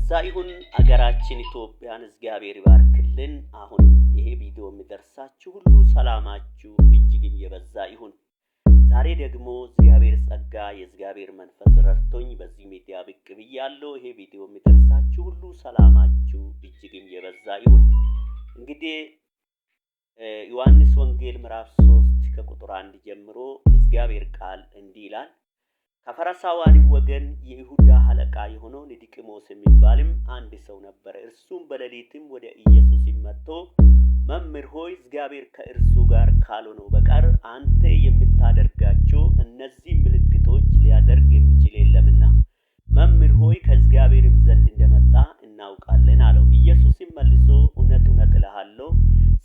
የበዛ ይሁን። አገራችን ኢትዮጵያን እግዚአብሔር ይባርክልን። አሁንም ይሄ ቪዲዮ የሚደርሳችሁ ሁሉ ሰላማችሁ እጅግም የበዛ ይሁን። ዛሬ ደግሞ እግዚአብሔር ጸጋ የእግዚአብሔር መንፈስ ረድቶኝ በዚህ ሚዲያ ብቅ ብያለሁ። ይሄ ቪዲዮ የሚደርሳችሁ ሁሉ ሰላማችሁ እጅግም የበዛ ይሁን። እንግዲህ ዮሐንስ ወንጌል ምዕራፍ 3 ከቁጥር 1 ጀምሮ እግዚአብሔር ቃል እንዲህ ይላል። ከፈሪሳውያንም ወገን የይሁዳ አለቃ የሆነው ኒቆዲሞስ የሚባልም አንድ ሰው ነበረ። እርሱም በሌሊትም ወደ ኢየሱስ መጥቶ፣ መምህር ሆይ፣ እግዚአብሔር ከእርሱ ጋር ካልሆነው በቀር አንተ የምታደርጋቸው እነዚህ ምልክቶች ሊያደርግ የሚችል የለምና፣ መምህር ሆይ፣ ከእግዚአብሔርም ዘንድ እንደመጣ እናውቃለን አለው። ኢየሱስም መልሶ፣ እውነት እውነት እልሃለሁ፣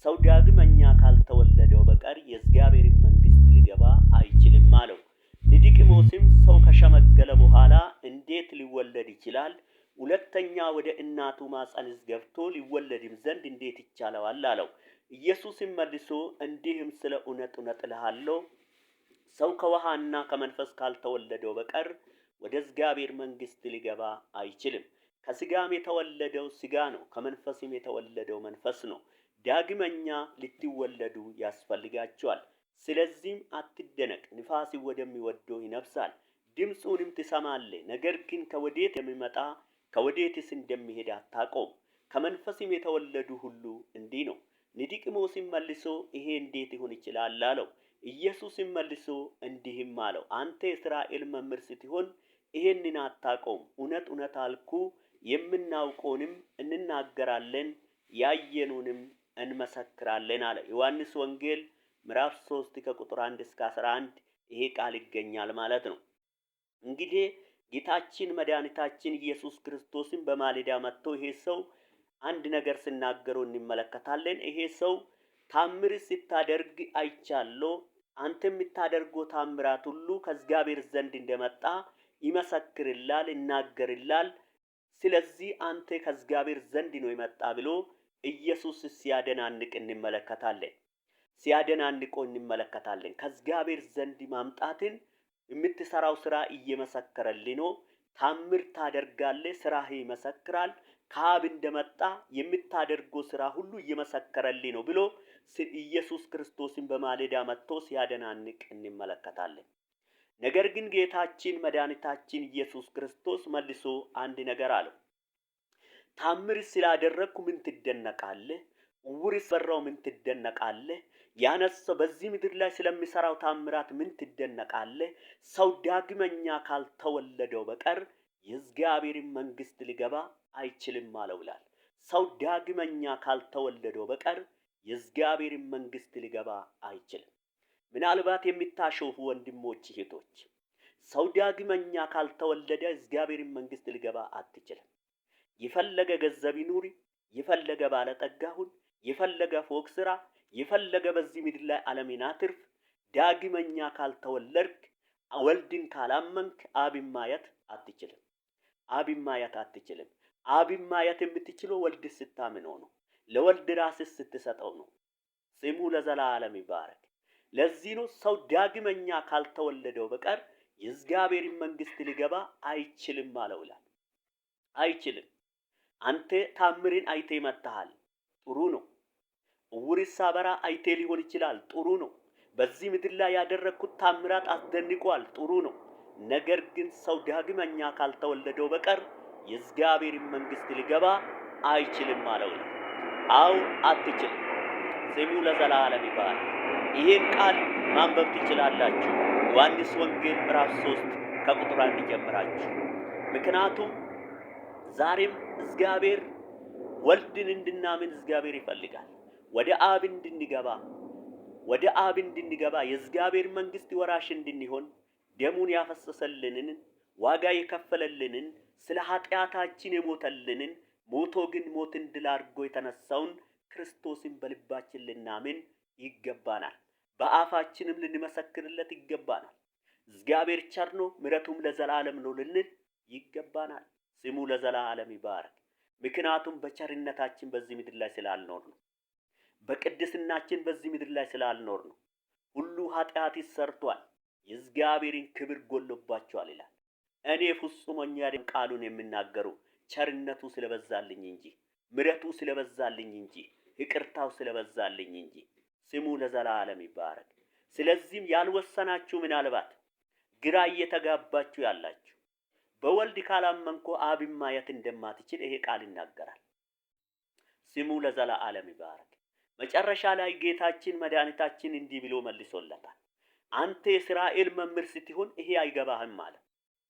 ሰው ዳግመኛ ካልተወለደው በቀር የእግዚአብሔርን መንግሥት ሊገባ አይችልም አለው። ኒቆዲሞስም፣ ሰው ከሸመገለ በኋላ እንዴት ሊወለድ ይችላል? ሁለተኛ ወደ እናቱ ማኅፀንስ ገብቶ ሊወለድም ዘንድ እንዴት ይቻለዋል? አለው። ኢየሱስም መልሶ፣ እንዲህም ስለ እውነት እውነት እልሃለሁ፣ ሰው ከውሃና ከመንፈስ ካልተወለደው በቀር ወደ እግዚአብሔር መንግሥት ሊገባ አይችልም። ከሥጋም የተወለደው ሥጋ ነው፣ ከመንፈስም የተወለደው መንፈስ ነው። ዳግመኛ ልትወለዱ ያስፈልጋችኋል። ስለዚህም አትደነቅ፣ ንፋስ ወደሚወደው ይነፍሳል፣ ድምፁንም ትሰማለህ፣ ነገር ግን ከወዴት የሚመጣ ከወዴትስ እንደሚሄድ አታውቀውም። ከመንፈስም የተወለዱ ሁሉ እንዲህ ነው። ኒቆዲሞስም መልሶ፣ ይሄ እንዴት ይሆን ይችላል? አለው። ኢየሱስም መልሶ እንዲህም አለው፣ አንተ የእስራኤል መምህር ስትሆን ይሄንን አታውቀውም? እውነት እውነት አልኩ፣ የምናውቀውንም እንናገራለን፣ ያየኑንም እንመሰክራለን አለ። ዮሐንስ ወንጌል ምዕራፍ 3 ከቁጥር 1 እስከ 11 ይሄ ቃል ይገኛል ማለት ነው። እንግዲህ ጌታችን መድኃኒታችን ኢየሱስ ክርስቶስን በማለዳ መጥቶ ይሄ ሰው አንድ ነገር ሲናገረው እንመለከታለን። ይሄ ሰው ታምር ስታደርግ አይቻለሁ፣ አንተ የምታደርገው ታምራት ሁሉ ከእግዚአብሔር ዘንድ እንደመጣ ይመሰክርላል፣ ይናገርላል። ስለዚህ አንተ ከእግዚአብሔር ዘንድ ነው የመጣ ብሎ ኢየሱስ ሲያደናንቅ እንመለከታለን። ሲያደናንቆ እንመለከታለን። ከእግዚአብሔር ዘንድ ማምጣትን የምትሰራው ስራ እየመሰከረልህ ነው። ታምር ታደርጋለህ፣ ስራህ ይመሰክራል። ከአብ እንደመጣ የምታደርገው ስራ ሁሉ እየመሰከረልህ ነው ብሎ ኢየሱስ ክርስቶስን በማለዳ መጥቶ ሲያደናንቅ እንመለከታለን። ነገር ግን ጌታችን መድኃኒታችን ኢየሱስ ክርስቶስ መልሶ አንድ ነገር አለው። ታምር ስላደረግኩ ምን ትደነቃለህ? ዕውር በራው ምን ትደነቃለህ? ያነሰው በዚህ ምድር ላይ ስለሚሰራው ታምራት ምን ትደነቃለህ? ሰው ዳግመኛ ካልተወለደው በቀር የእግዚአብሔርን መንግሥት ሊገባ አይችልም አለው ይላል። ሰው ዳግመኛ ካልተወለደው በቀር የእግዚአብሔርን መንግሥት ሊገባ አይችልም። ምናልባት የሚታሾፉ ወንድሞች እህቶች፣ ሰው ዳግመኛ ካልተወለደ እግዚአብሔርን መንግሥት ሊገባ አትችልም። የፈለገ ገንዘብ ይኑር፣ የፈለገ ባለጠጋ ሁን፣ የፈለገ ፎቅ ስራ፣ የፈለገ በዚህ ምድር ላይ ዓለምን አትርፍ፣ ዳግመኛ ካልተወለድክ፣ ወልድን ካላመንክ አብን ማየት አትችልም። አብን ማየት አትችልም። አብን ማየት የምትችለው ወልድ ስታምነው ነው። ለወልድ ራስህ ስትሰጠው ነው። ስሙ ለዘላለም ይባረክ። ለዚህ ነው ሰው ዳግመኛ ካልተወለደው በቀር የእግዚአብሔርን መንግሥት ሊገባ አይችልም አለው ይላል። አይችልም። አንተ ታምርን አይቴ መጥተሃል፣ ጥሩ ነው። ዕውር ሳበራ አይቴ ሊሆን ይችላል፣ ጥሩ ነው። በዚህ ምድር ላይ ያደረግኩት ታምራት አስደንቋል፣ ጥሩ ነው። ነገር ግን ሰው ዳግመኛ ካልተወለደው በቀር የእግዚአብሔርን መንግሥት ሊገባ አይችልም አለው ይላል። አው አትችልም። ስሙ ለዘላለም ይባረክ። ይሄን ቃል ማንበብ ትችላላችሁ። ዮሐንስ ወንጌል ምዕራፍ 3 ከቁጥር 1 ጀምራችሁ። ምክንያቱም ዛሬም እግዚአብሔር ወልድን እንድናምን እግዚአብሔር ይፈልጋል። ወደ አብ እንድንገባ፣ ወደ አብ እንድንገባ፣ የእግዚአብሔር መንግስት ወራሽ እንድንሆን ደሙን ያፈሰሰልንን፣ ዋጋ የከፈለልንን፣ ስለ ኃጢአታችን የሞተልንን፣ ሞቶ ግን ሞትን ድል አድርጎ የተነሳውን ክርስቶስን በልባችን ልናምን ይገባናል። በአፋችንም ልንመሰክርለት ይገባናል። እግዚአብሔር ቸር ነው፣ ምሕረቱም ለዘላለም ነው ልንል ይገባናል። ስሙ ለዘላለም ይባረክ። ምክንያቱም በቸርነታችን በዚህ ምድር ላይ ስላልኖር ነው። በቅድስናችን በዚህ ምድር ላይ ስላልኖር ነው። ሁሉ ኃጢአት ሰርቷል፣ የእግዚአብሔርን ክብር ጎሎባቸዋል ይላል። እኔ ፍጹመኛ ቃሉን የሚናገሩ ቸርነቱ ስለበዛልኝ እንጂ፣ ምሕረቱ ስለበዛልኝ እንጂ፣ ይቅርታው ስለበዛልኝ እንጂ። ስሙ ለዘላለም ይባረክ። ስለዚህም ያልወሰናችሁ፣ ምናልባት ግራ እየተጋባችሁ ያላችሁ፣ በወልድ ካላመንኮ አብን ማየት እንደማትችል ይሄ ቃል ይናገራል። ስሙ ለዘላለም ይባረክ። መጨረሻ ላይ ጌታችን መድኃኒታችን እንዲህ ብሎ መልሶለታል። አንተ የእስራኤል መምህር ስትሆን ይሄ አይገባህም አለ።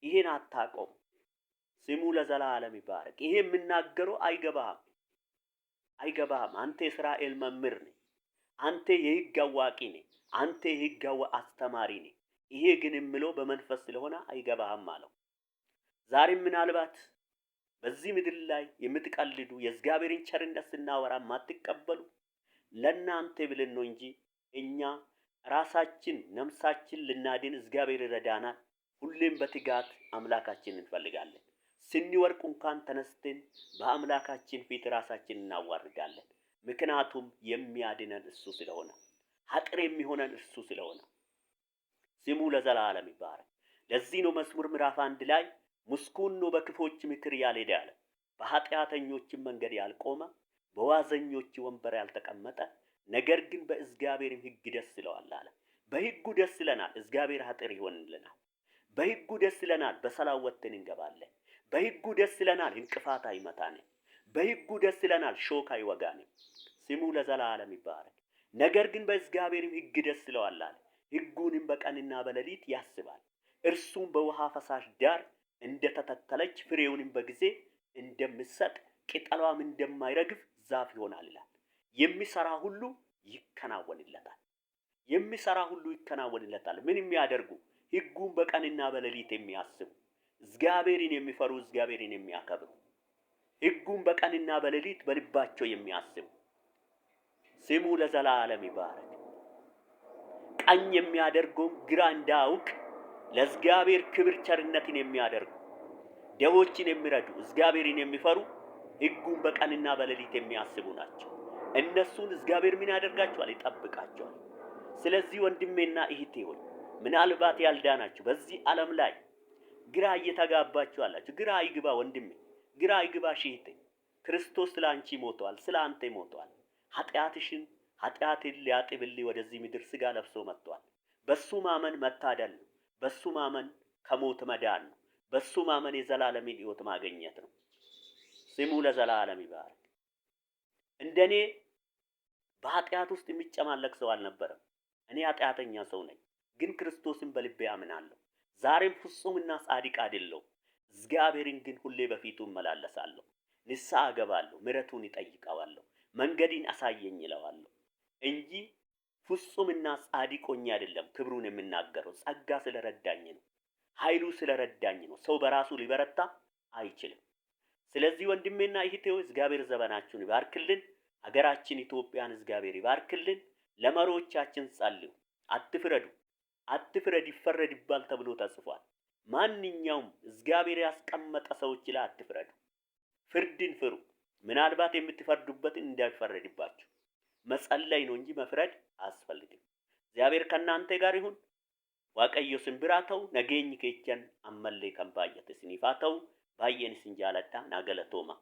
ይሄን አታውቀውም። ስሙ ለዘላለም ይባረክ። ይሄ የምናገረው አይገባህም፣ አይገባህም። አንተ የእስራኤል መምህር ነህ። አንተ የሕግ አዋቂ ነህ። አንተ የሕግ አስተማሪ ነህ። ይሄ ግን የምለው በመንፈስ ስለሆነ አይገባህም አለው። ዛሬም ምናልባት በዚህ ምድር ላይ የምትቀልዱ፣ የእግዚአብሔርን ቸርነት ስናወራ የማትቀበሉ፣ ለእናንተ ብለን ነው እንጂ እኛ ራሳችን ነፍሳችን ልናድን እግዚአብሔር ይረዳናል። ሁሌም በትጋት አምላካችን እንፈልጋለን። ስንወድቅ እንኳን ተነስተን በአምላካችን ፊት ራሳችን እናዋርዳለን። ምክንያቱም የሚያድነን እሱ ስለሆነ፣ አጥር የሚሆነን እሱ ስለሆነ፣ ስሙ ለዘላለም ይባረክ። ለዚህ ነው መዝሙር ምዕራፍ 1 ላይ ምስጉን ነው በክፉዎች ምክር ያልሄደ ያለ፣ በኃጢአተኞችም መንገድ ያልቆመ፣ በዋዘኞች ወንበር ያልተቀመጠ፣ ነገር ግን በእግዚአብሔርም ሕግ ደስ ይለዋል አለ። በሕጉ ደስ ይለናል፣ እግዚአብሔር አጥር ይሆንልናል። በሕጉ ደስ ይለናል፣ በሰላም ወጥተን እንገባለን። በሕጉ ደስ ይለናል፣ እንቅፋት አይመታንም። በሕጉ ደስ ይለናል፣ ሾክ አይወጋንም። ስሙ ለዘላለም ይባረክ። ነገር ግን በእግዚአብሔርም ሕግ ደስ ይለዋል አለ። ሕጉንም በቀንና በሌሊት ያስባል። እርሱም በውሃ ፈሳሽ ዳር እንደተተከለች፣ ፍሬውንም በጊዜ እንደምትሰጥ፣ ቅጠሏም እንደማይረግፍ ዛፍ ይሆናል ይላል። የሚሰራ ሁሉ ይከናወንለታል። የሚሰራ ሁሉ ይከናወንለታል። ምን የሚያደርጉ? ሕጉን በቀንና በሌሊት የሚያስቡ፣ እግዚአብሔርን የሚፈሩ፣ እግዚአብሔርን የሚያከብሩ፣ ሕጉን በቀንና በሌሊት በልባቸው የሚያስቡ። ስሙ ለዘላለም ይባረክ። ቀኝ የሚያደርገውን ግራ እንዳያውቅ ለእግዚአብሔር ክብር ቸርነትን የሚያደርጉ፣ ደሆችን የሚረዱ፣ እግዚአብሔርን የሚፈሩ፣ ሕጉን በቀንና በሌሊት የሚያስቡ ናቸው። እነሱን እግዚአብሔር ምን ያደርጋቸዋል? ይጠብቃቸዋል። ስለዚህ ወንድሜና እህቴ ሆይ፣ ምናልባት ያልዳናችሁ፣ በዚህ ዓለም ላይ ግራ እየተጋባችሁ አላችሁ። ግራ አይግባ ወንድሜ፣ ግራ አይግባሽ እህቴ። ክርስቶስ ስለ አንቺ ሞቷል፣ ስለ አንተ ሞቷል። ኃጢአትሽን ኃጢአትን ሊያጥብልህ ወደዚህ ምድር ስጋ ለብሶ መጥቷል። በሱ ማመን መታደል ነው። በሱ ማመን ከሞት መዳን ነው። በሱ ማመን የዘላለምን ሕይወት ማግኘት ነው። ስሙ ለዘላለም ይባረክ። እንደኔ በኃጢአት ውስጥ የሚጨማለቅ ሰው አልነበረም። እኔ ኃጢአተኛ ሰው ነኝ፣ ግን ክርስቶስን በልቤ አምናለሁ። ዛሬም ፍጹምና ጻድቅ አይደለሁም። እግዚአብሔርን ግን ሁሌ በፊቱ እመላለሳለሁ። ንስሐ እገባለሁ፣ ምሕረቱን እጠይቀዋለሁ፣ መንገድን አሳየኝ እለዋለሁ እንጂ ፍጹምና ጻድቅ ሆኜ አይደለም ክብሩን የምናገረው። ጸጋ ስለረዳኝ ነው። ኃይሉ ስለረዳኝ ነው። ሰው በራሱ ሊበረታ አይችልም። ስለዚህ ወንድሜና እህቴ ሆይ፣ እግዚአብሔር ዘመናችሁን ይባርክልን። ሀገራችን ኢትዮጵያን እግዚአብሔር ይባርክልን። ለመሪዎቻችን ጸልዩ። አትፍረዱ። አትፍረድ ይፈረድብሃል ተብሎ ተጽፏል። ማንኛውም እግዚአብሔር ያስቀመጠ ሰዎች ላይ አትፍረዱ። ፍርድን ፍሩ። ምናልባት የምትፈርዱበትን እንዳይፈረድባችሁ መጸለይ ነው እንጂ መፍረድ አያስፈልግም። እግዚአብሔር ከእናንተ ጋር ይሁን። Waaqayyo isin bira haa ta'u. Nageenyi keessan ammallee kan baay'ate isiniif haa ta'u. Baay'een isin jaaladha. Naa galatooma.